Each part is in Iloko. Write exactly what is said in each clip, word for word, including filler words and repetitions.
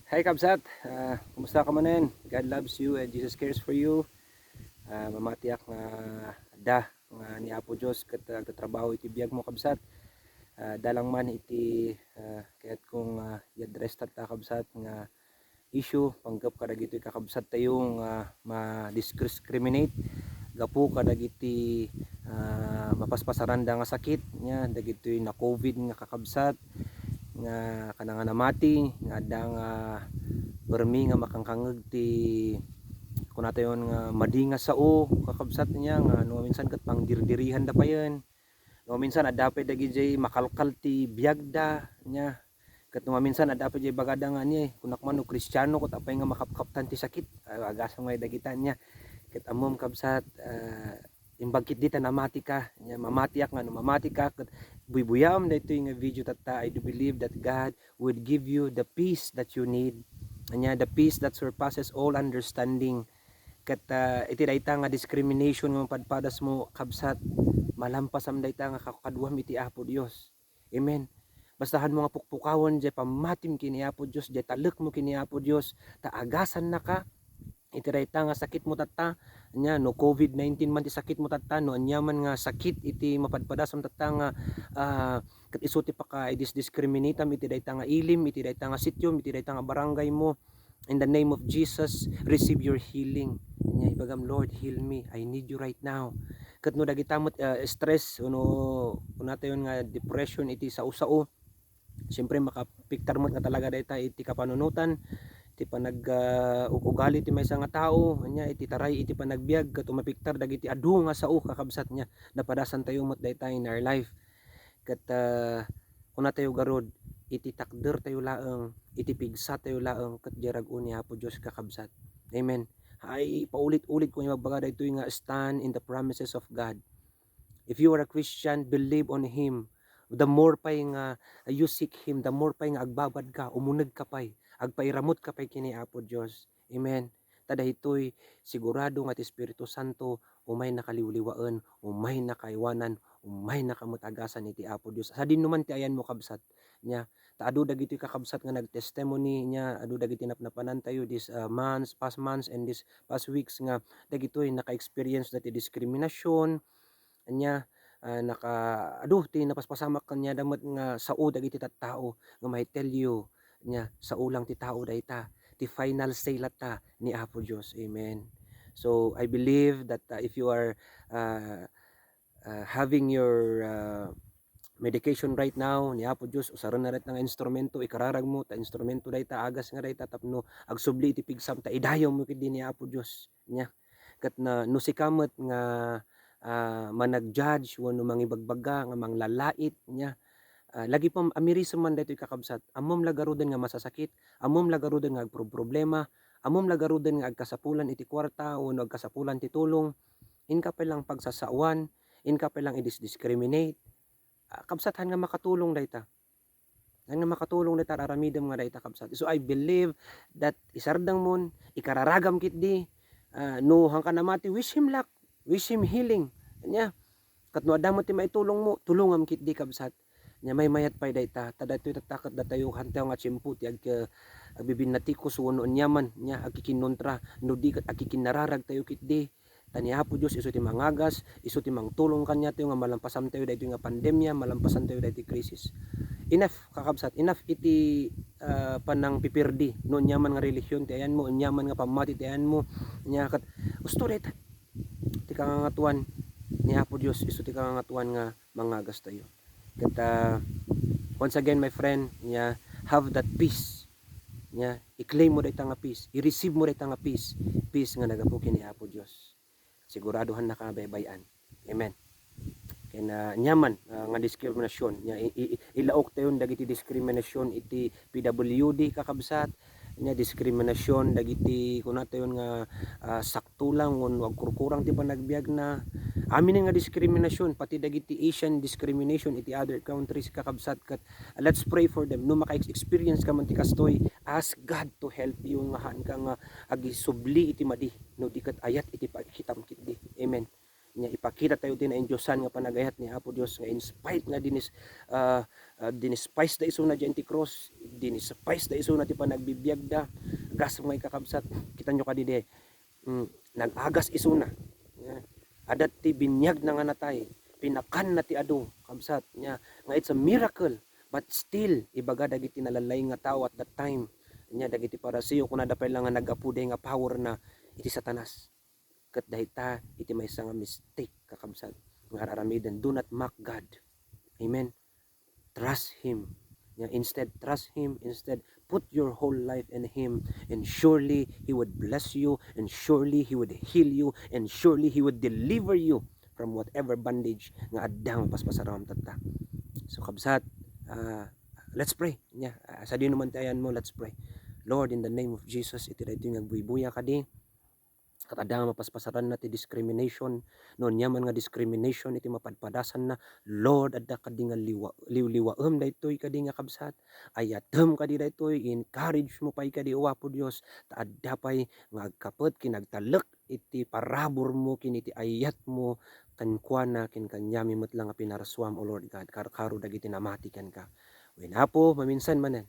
Hi, kabsat. Ah, kumusta ka manen? God loves you and Jesus cares for you. Ah, mamatiak nga adda nga ni Apo Dios ket agtatrabaho iti biag mo, kabsat. Ah, dalang man iti, ah, kayat kong, ah, i-address tatta, kabsat, nga issue panggep kadagitoy kakabsat tayo nga ma-discriminate gapu kadagiti, ah, mapaspasaranda nga sakit, nya dagitoy na-covid nga kakabsat nga kananga namati nga adda nga permi nga makangkangeg ti kunatayon nga madi nga sao, kakabsat, nya nga no minsan ket pangdirdirihan da payen. No minsan adda pay dagijay makalkal ti biagda, nya ket no minsan adda pay jay bagada nga ni kunak man no Kristiano ket apay nga makapkaptan ti sakit, ah, agasam nga dagita, nya ket ammom, kabsat, ah, imbag ketdi ta namati ka, nya mamatiak nga no mamati ka ket buybuyaam daytoy nga video tatta. I do believe that God would give you the peace that you need, nya the peace that surpasses all understanding. Ket, ah, iti dayta nga discrimination nga mapadpadas mo, kabsat, malampasam dayta nga kakaduam iti Apo Dios. Amen. Basta han mo nga pukpukawen jay pammatim ken ni Apo Dios, jay talek mo ken ni Apo Dios, ta agasannaka iti dayta nga sakit mo tatta, nya no covid nineteen man ti sakit mo tatta, no aniaman nga sakit iti mapadpadasam tatta nga, ah, ket isu ti pakaidisdiskriminatam iti dayta nga ilim, iti dayta nga sitiom, iti dayta nga barangay mo. In the name of Jesus, receive your healing. Nya ibagam, "Lord, heal me. I need you right now." Ket no dagita met, ah, stress, wenno kunatayon nga depression iti sao-sao, siyempre, makapiktar met nga talaga dayta iti kapanunotan, ti panag, ah, ug-ugali ti maysa nga tao, nya iti taray iti panagbiag, ket umapiktar dagiti adu nga sao, kakabsat, nya napadasan tayo met dayta in our life. Ket, ah, kunatayo garud, iti takder tayo laeng, iti pigsa tayo laeng, ket diay rag-o ni Apo Dios, kakabsat. Amen. Ay, paulit-ulit ko nga ibagbaga daytoy nga stand in the promises of God. If you are a Christian, believe on Him. The more pay nga you seek Him, the more pay nga agbabad ka, umuneg ka pay, agpairamut ka pay ken ni Apo Dios. Amen. Ta daytoy, sigurado nga ti Espiritu Santo, umay nakaliwliwaen, umay nakaiwanan, umay nakamet agasan iti Apo Dios. Sadino man ti ayanmo, kabsat. Nya, ta adu dagitoy kakabsat nga nagtestimony, nya, adu dagiti napnapanantayo this, ah, months, past months, and this past weeks nga dagitoy naka-experience da ti diskriminasyon, nya, ah, naka-, adu ti napaspasamak kaniada met nga sao dagiti tattao nga may tell you, nya, sao lang ti tao dayta, ti final say latta ni Apo Dios. Amen. So, I believe that, ah, if you are, ah, ah, having your, ah, medication right now, ni Apo Dios, usarenna dayta nga instrumento, ikararag mo, ta instrumento dayta, agas nga dayta, tapno agsubli iti pigsam, ta idayaw mo ketdi ni Apo Dios. Nya, ket na, no sika met nga, ah, manag-judge wenno mangibagbaga nga manglalait, nya, ah, lagi pay, amirisem man daytoy, kakabsat. Ammom la garuden nga masasakit, ammom la garuden nga agproproblema, ammom la garuden nga agkasapulan iti kuarta wenno agkasapulan ti tulong, inka pay lang pagsasaoan, inka pay lang i-discriminate. Ah, kabsat, han nga makatulong dayta. Han nga makatulong dayta, aramidem nga dayta, kabsat. So, I believe that isardengmon, ikararagam ketdi, ah, no han ka namati, wish him luck, wish him healing. Nya, ket no adda met ti maitulongmo, tulongam ketdi, kabsat. Nya, maymayat pay dayta, ta daytoy tatta ket datayo, han tayo nga tiempo ti agka-, agbibinnatikos wenno aniaman, nya, agkikinnontra, no di ket agkikinnararag tayo ketdi. Ta ni Apo Dios isu ti mangagas, isu ti mangtulong kaniatayo nga malampasantayo daytoy nga pandemia, malampasantayo daytoy krisis. Enough, kakabsat, enough iti, ah, panangpipirdi. No aniaman nga relihion ti ayanmo, aniaman nga pammati ti ayanmo, nya ket usto dayta. Ti kangangatuan ni Apo Dios, isu ti kangangatuan nga mangagastayo. Ket, ah, once again, my friend, nya, have that peace. Nya, i-claim mo dayta nga peace, i-receive mo dayta nga peace, peace nga nagapu ken ni Apo Dios. Sigurado han nakabaybay-an. Amen. Ken, ah, aniaman, ah, nga diskriminasyon, nya, i-, i-, ilaok tayon dagiti diskriminasyon iti P W D, kakabsat, nya diskriminasyon dagiti kunatayon nga, ah, sakto lang wenno agkurkurang ti panagbiagna. Amin nga diskriminasyon, pati dagiti Asian discrimination iti other countries, kakabsat, ket let's pray for them. No maka-experience ka man ti kastoy, ask God to help you nga han ka nga agisubli iti madi, no di ket ayat iti pakitam ketdi. Amen. Nya ipakita tayo ti naindiosan nga panagayat ni Apo Dios nga in spite nga dinis-, ah, ah, dinispiseda isuna diay ti cross, dinispiseda isuna ti panagbibiagda, agasem nga ikakabsat, kitanyo kadi diay, mm, nag-agas isuna. Nya, adda ti biniagna nga natay, pinakanna ti adu, kabsat, nya, nga it's a miracle, but still, ibaga dagiti nalallaing nga tao at that time, nya, dagiti Pariseo, kunada pay la nga naggapu diay nga powerna iti Satanas. Ket dayta iti maysa nga mistake, kakabsat, nga ar-aramiden. Do not mock God. Amen. Trust Him. Nya, instead, trust Him. Instead, put your whole life in Him, and surely He would bless you, and surely He would heal you, and surely He would deliver you from whatever bondage nga adda nga paspasaram tatta. So, kabsat, ah, let's pray. Nya, ah, sadino man ti ayanmo, let's pray. Lord, in the name of Jesus, iti daytoy nga agbuybuya kadi, ket adda nga mapaspasaranna ti discrimination. No ania man nga discrimination iti mapadpadasanna, Lord, adda kadi nga liwa-, liwliwaem daytoy kadi nga kabsat. Ayatem kadi daytoy, encourage mo pay kadi, O Apo Dios, ta adda pay nga agkapet ken agtalek iti paraburmo ken iti ayatmo kenkuana ken kaniami met la nga pinarsuam, O Lord God, karkaro dagiti namati kenka. Wen, Apo, maminsan manen,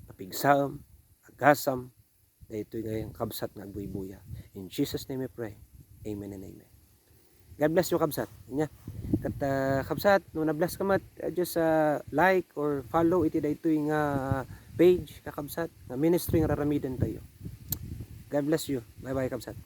napigsaem, agasam, daytoy nga kabsat nga agbuybuya. In Jesus' name we pray. Amen and amen. God bless you, kabsat. Nya, ket, ah, kabsat, no na-bless ka met, ah, just, ah, like or follow iti daytoy nga page, kakabsat, nga ministry nga ar-aramiden tayo. God bless you. Bye-bye, kabsat.